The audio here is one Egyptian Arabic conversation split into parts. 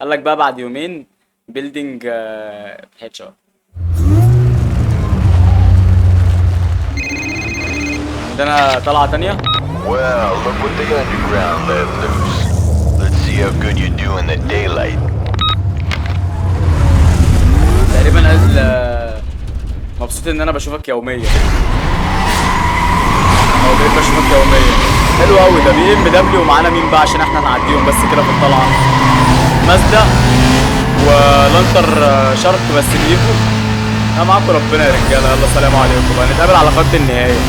قال لك بقى بعد يومين building headshot. عندنا طلعة تانية. Well, look what the underground let loose. Let's see how good you do in the daylight. تقريبا قال مبسوط ان انا بشوفك يوميا، او بقيت بشوفك يوميا. حلو قوي. ده BMW. ومعانا مين بقى عشان احنا نعديهم بس كده في الطلعة؟ مازدا ولانتر شارك بس بيجوا. انا معاكم ربنا يا رجاله. يلا سلام عليكم بقى، نتقابل على خط النهاية.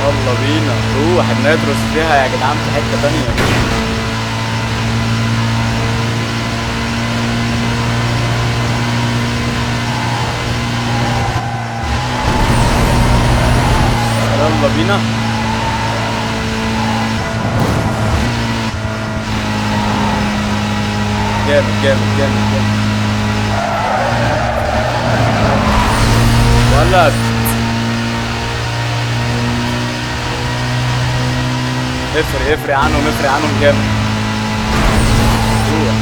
يلا بينا روح الناتروس فيها يا جدعان في حتة تانية. يلا بينا. جامد جامد جامد جامد. ولد افرق افرق عنهم، افرق عنهم جامد. روح.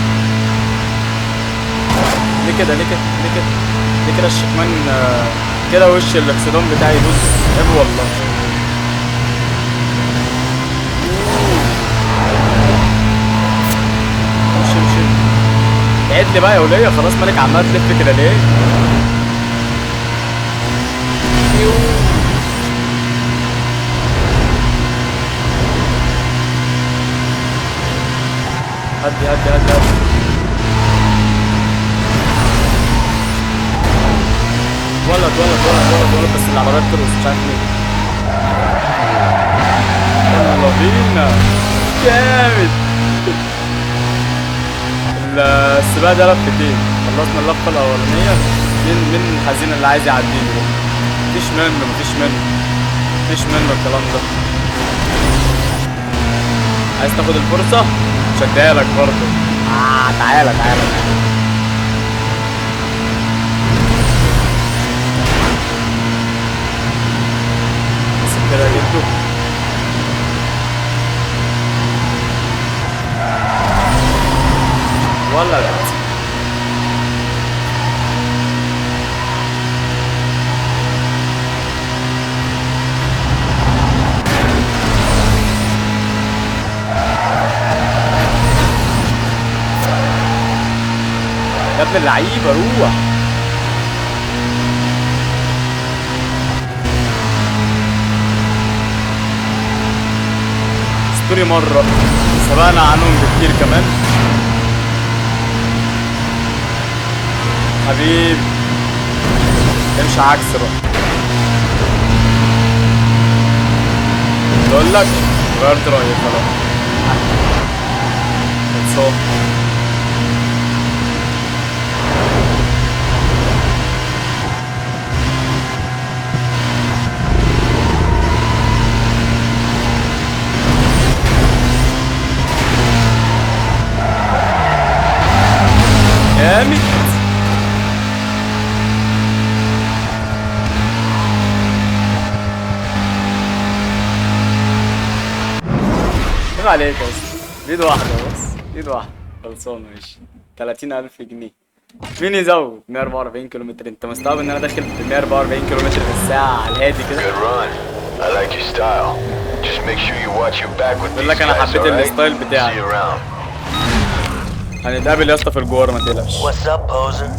ليه كده ليه كده ليه كده ليه كده الشكمان كده وش الاكسدام بتاعي يبوظ. حلو والله. امشي امشي. عد لي بقى يا وليه، خلاص مالك عمال تلف كده ليه؟ هدي هدي هدي هدي. ولد ولد ولد ولد ولد، بس العربيات ترقص مش عارف ليه. يلا بينا. جامد. السباق ده لفتين، خلصنا اللفة الأولانية. مين الحزين اللي عايز يعديني ده؟ مفيش منه، مفيش منه، مفيش منه الكلام ده. عايز تاخد الفرصة؟ مش هديها لك برضه. تعالى تعالى تعالى. بس كده يا جدو. ولا لا. يا ابن اللعيبة روح. ستوري مرة سبقنا عنهم بكتير كمان. حبيبي امشي عكس بقى. بقول لك غيرت رأيي خلاص. خلصان. جامد. عيب عليك بس، ايد واحدة بس، ايد واحدة خلصانة. ماشي. 30,000 جنيه. مين يزود 144 كيلومتر؟ انت مستوعب ان انا داخل ب 144 كيلومتر في الساعة على الهادي كده؟ Good run. I like your style. Just make sure you watch your back with بيقول لك these انا guys, حبيت alright? ال style بتاعك. See you around. هنتقابل يا اسطى في الجوار ما تقلقش. What's up, poser?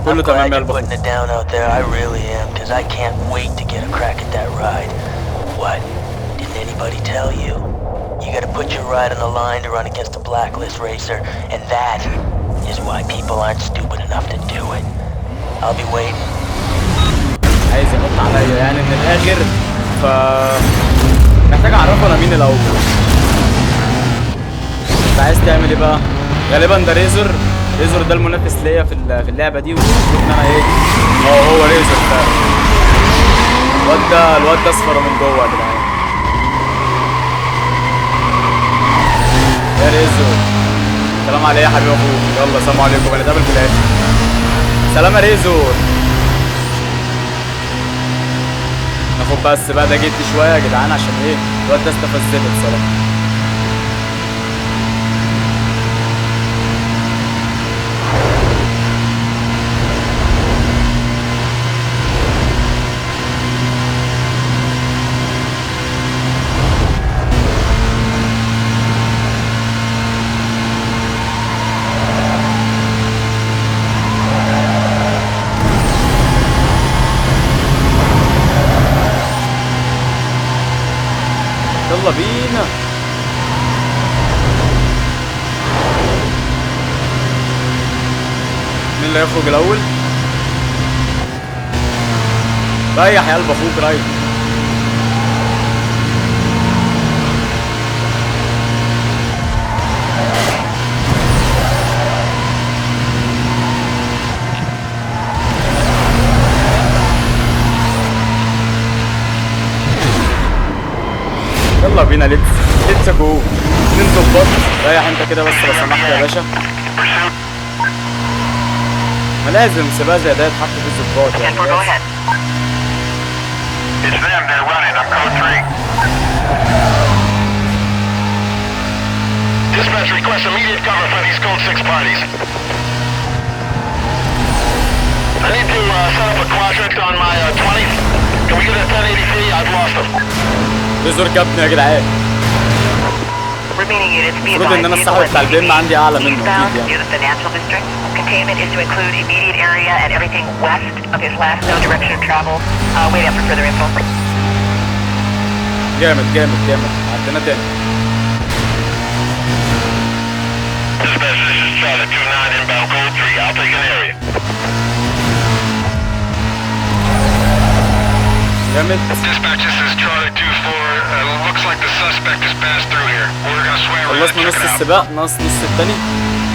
كله I'm تمام glad يا you're البطل. putting it down out there. I really am, 'cause I can't wait to get a crack at that ride. What? Didn't anybody tell you? You got to put your ride on the line to run against a blacklist racer, and that is why people aren't stupid enough to do it. I'll be waiting. عايز يحط عليا يعني من الاخر، ف محتاج اعرفه انا مين الاول. انت عايز تعمل ايه بقى؟ غالبا ده ريزر. ريزر ده المنافس ليا في اللعبة دي، والمفروض ان انا ايه؟ هو ريزر فعلا. الواد ده اصفر من جوه يا جدعان. يا ريزو سلام عليك يا حبيب اخوك. يلا سلام عليكم، هنتقابل في الاخر. سلام يا ريزو. ناخد بس بقى ده جد شوية يا جدعان عشان ايه؟ الواد ده استفزني بصراحة. اللي هيخرج الاول. ريح يا قلب اخوك ريح. يلا بينا let's go. اتنين ظباط. ريح انت كده بس لو سمحت يا باشا. ما لازم سباق زي ده يتحط فيه الظباط يعني. لازم. It's them. They're running. I'm code 3. Dispatch requests immediate cover for these code 6 parties. I need to set up a quadrant on my 20. Can we get a 1083? I've lost them. بيزور كابتن يا جدعان. Remaining units be المفروض ان انا advised السحب بتاع البي ام عندي اعلى منه eastbound اكيد يعني. near the financial district. Containment is to include immediate area and everything west of his last known direction of travel. Wait out for further info. جامد جامد جامد. عدينا تاني. Dispatch, this is Charlie 29 inbound code 3. I'll take an area. جامد. Dispatch, this is Charlie 24. Looks like the suspect has passed through here. We're gonna swear around and خلصنا check نص it out. السباق، ناقص نص التاني.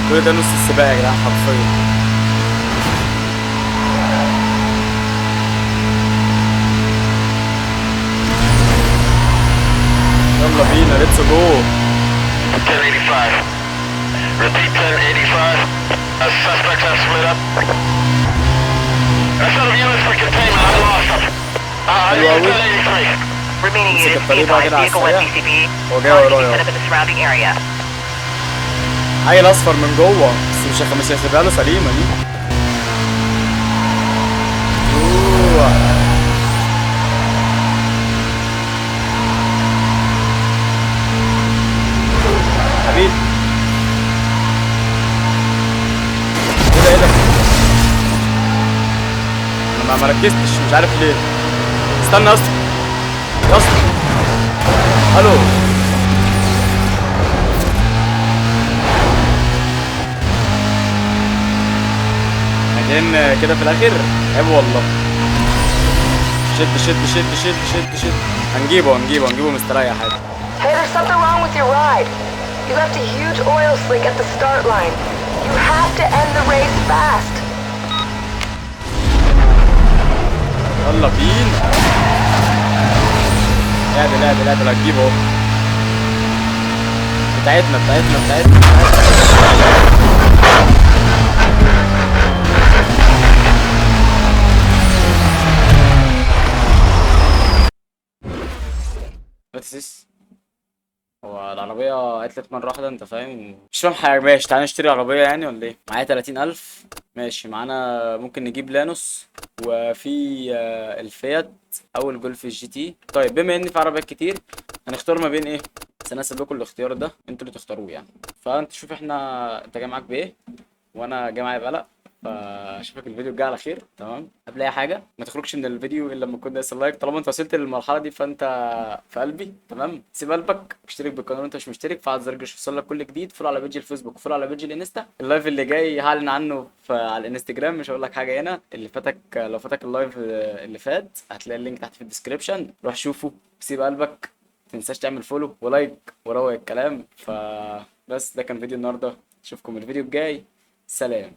كل ده نص السباق يا جدعان حرفيا. يلا بينا let's go. 1085. Repeat 1085. Suspects have split up. A set of units for containment. I lost them. I need a حلو أوي. 1083. Remaining امسك units be الطريق بقى advised كده على vehicle 1 السريع. BCB. هو جاي Target ورايا set اهو. up in the surrounding area. عيل اصفر من جوه بس مش هسيبها له سليمه دي. أوه. حبيبي ايه ده ايه ده؟ انا ما ركزتش مش عارف ليه. استنى يا اسطى يا اسطى. الو. بعدين كده في الاخر عيب والله. شد شد شد شد شد شد. هنجيبه هنجيبه هنجيبه مستريح عادي. Hey, there's something wrong with your ride. You left a huge oil slick at the start line. You have to end the race fast. يلا بينا. اعدل اعدل اعدل هتجيبه اهو. بتاعتنا بتاعتنا بتاعتنا بتاعتنا. What is this? هو العربية عطلت مرة واحدة انت فاهم؟ مش فاهم حاجة. ماشي تعالى نشتري عربية يعني ولا ايه؟ معايا 30000. ماشي معانا ممكن نجيب لانوس وفي الفيات او الجولف الجي تي. طيب بما ان في عربيات كتير هنختار ما بين ايه؟ بس انا هسيب لكم الاختيار ده انتوا اللي تختاروه يعني. فانت شوف انت جاي معاك بايه وانا جاي معايا بقلق. فاشوفك الفيديو الجاي على خير. تمام. قبل اي حاجه ما تخرجش من الفيديو الا لما تكون دايس ال like. طالما انت وصلت للمرحله دي فانت في قلبي. تمام. سيب قلبك واشترك بالقناه لو انت مش مشترك، فعل زر الجرس يوصل لك كل جديد. follow على page الفيسبوك، follow على page الانستا. ال live اللي جاي هعلن عنه على الانستجرام، مش هقول لك حاجه هنا. اللي فاتك لو فاتك ال live اللي فات هتلاقي ال link تحت في ال description، روح شوفه. سيب قلبك، ما تنساش تعمل follow و like وروق الكلام. فبس ده كان فيديو النهارده، اشوفكم الفيديو الجاي. سلام.